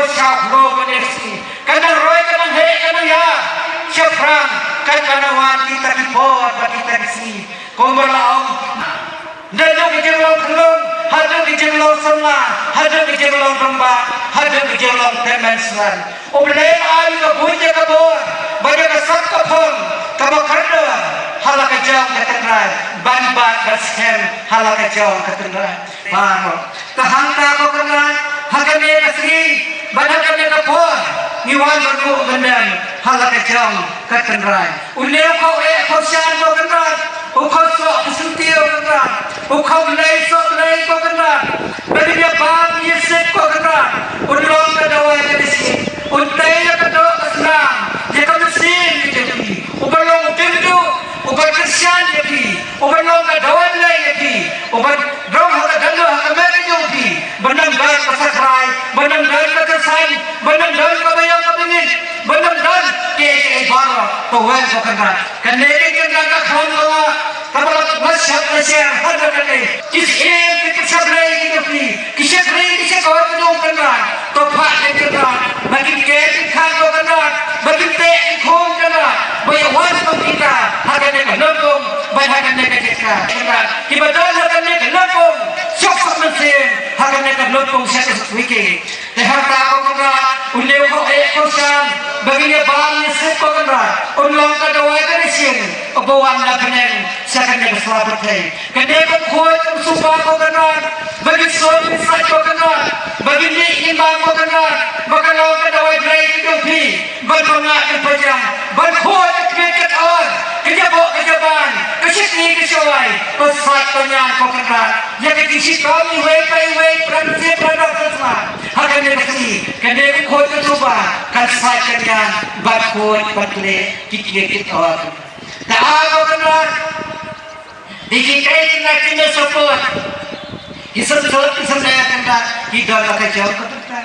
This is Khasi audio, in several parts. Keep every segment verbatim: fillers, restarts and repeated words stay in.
Sha u khloo kane ka sngi kan nang roi, kan nang heh, kan nang ïa shaphrang, kan, kan nang wan kita ki por bad kita ki sngi. Kumba la ong, naduh ki jinglong khyllung haduh ki jinglong samla, haduh ki jinglong rangbah, haduh ki jinglong tymmen snem, U Blei ai ka buit ïa ka bor bad ïa ka sap ka phong kaba kordor ha la ka jong ka tynrai, ban bat ban skhem ha la ka jong ka tynrai. Baroh. Te hangta ko Kynrad, ha kane ka sngi bad ha kane ka por, ngi wan ban buh ban dem ha la ka jong ka tynrai. Une u khaw eh khaw shan ko Kynrad, u khaw soh ka syntiew Kynrad, u khaw blei soh blei ko Kynrad, ba ngin ïa bam ïa sep ko Kynrad, un long ka dawai ka disiat, un tei ïa ka doh ka snam, ïa ka mynsiem ka jong phi, uba long u diengduh, uba kyrshan ïa phi, uba long ka dawai blei ïa phi, uba rong ha ka dang ha ka met ka jong phi, ba nang don ka sakrai, ba nang don ka kyrsan, ba nang don ka baïong ka bangeit, ba nang don kiei kiei baroh, to wan ko Kynrad. Kane ka Kynrad ka kham ka la, ka ba la shop la share ha kane. Ki syiem ki shakri ki jong phi, ki shakri ki shakor ki jong u Kynrad. To phah ïa ki Kynrad ba kin keh kin khang ko Kynrad, ba kin teh kin khum Kynrad, ba ïa wan sha kita ha kane ka lympung bad ha kane ka jaka Kynrad. Kiba don ha kane ka lympung, suk suk mynsiem ha kane ka lympung sha ka suk wiki. Te hangta ko Kynrad, une u khaw eh khaw shan ba ngin ïa bam ïa sep ko Kynrad, un long ka dawai ka disiat uba wan na bneng sha kane ka sla pyrthei. Kane ka khuid ka suba ko Kynrad, ba ngin suk ngin sait ko Kynrad, ba ngin ïeh ngin bam ko Kynrad, ba ka long ka dawai blei ka jong phi, ban pyngngad ban pynjah, ban khuid ka kmie ka kor, ka jaboh ka jaban, ka shakri ka shawai, ban sait ban ñiad ko Kynrad ïa ka jingshitom iwei pa iwei, para mynsiem para doh para sla. Ha kane ka sngi, kane ka khuid ka suba kan sait kan ñiad, ban khuid ban khleh ki kmie ki kor. Te ko Kynrad, dei ki tei ki na ki na support. Ki sngewthuh ki sngewthuh Kynrad, ki don la ka jong ka bynta.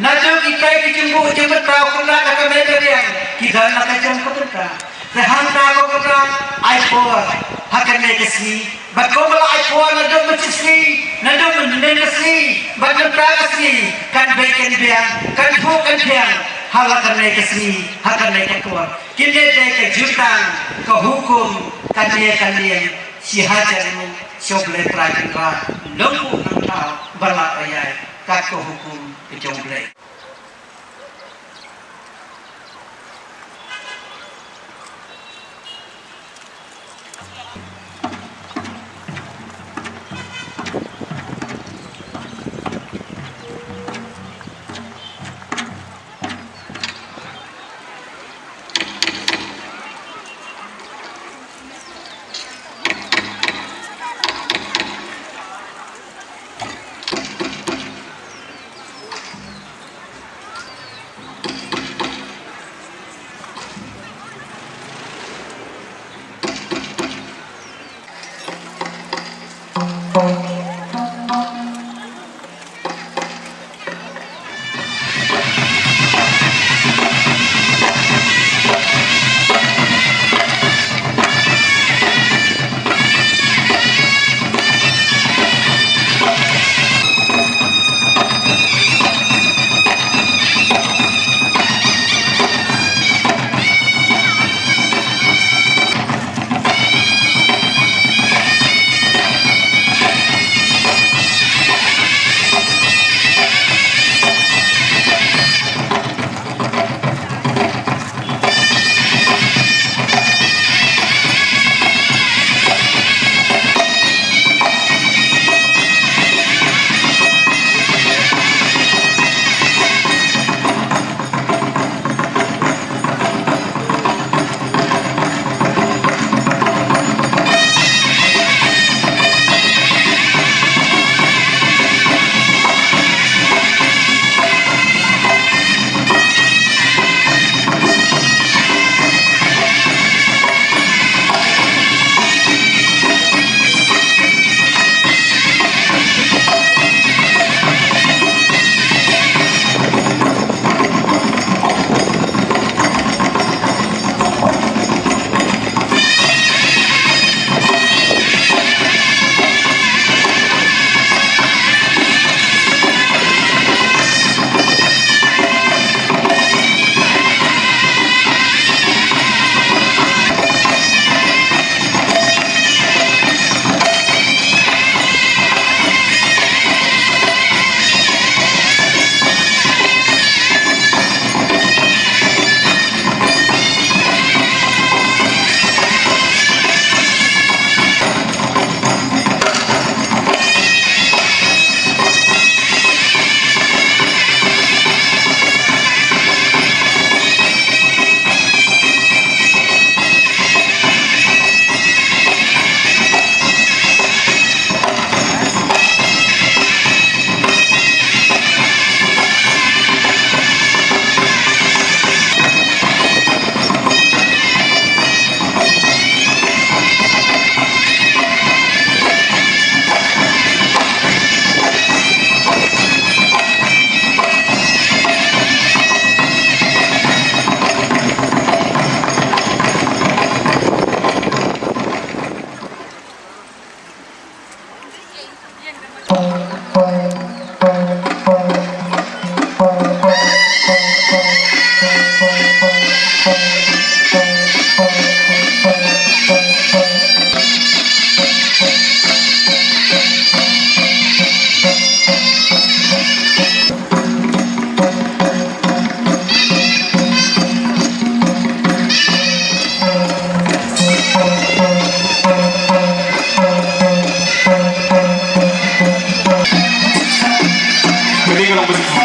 Naduh ki tei ki jingbuh jingbynta Kynrad, la ka met ka riang, ki don la ka jong ka bynta. Te hangta ko Kynrad, ai por ha kane ka sngi. Bad kumba la ai por naduh mynshisngi, naduh mynhynnin ka sngi bad mynta ka sngi, kan beit kan biang, kan phuh kan biang ha la kane ka sngi, ha kane ka por. Kine dei ka jutang, ka hukum, ka nia ka niam, shi hajar nguh sha U Blei Trai Kynrad, nongbuh nongthaw ba lah ban ïaid kat ka hukum ka jong U Blei.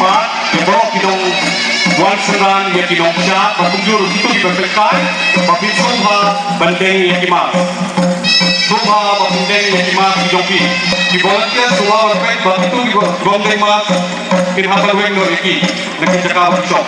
Ki baroh ki nongwan synran ïa ki nongshad, bad kumjuh ruh kito kiba pynkhie, ba phin sngewbha ban deng ïa ki mask. Sngewbha ba phin deng ïa ki mask ki jong phi. Ki volunteer sngewbha ban peit ba kito kiba ym deng mask kin hap ban weng noh ïa ki na ki jaka ba ki shong.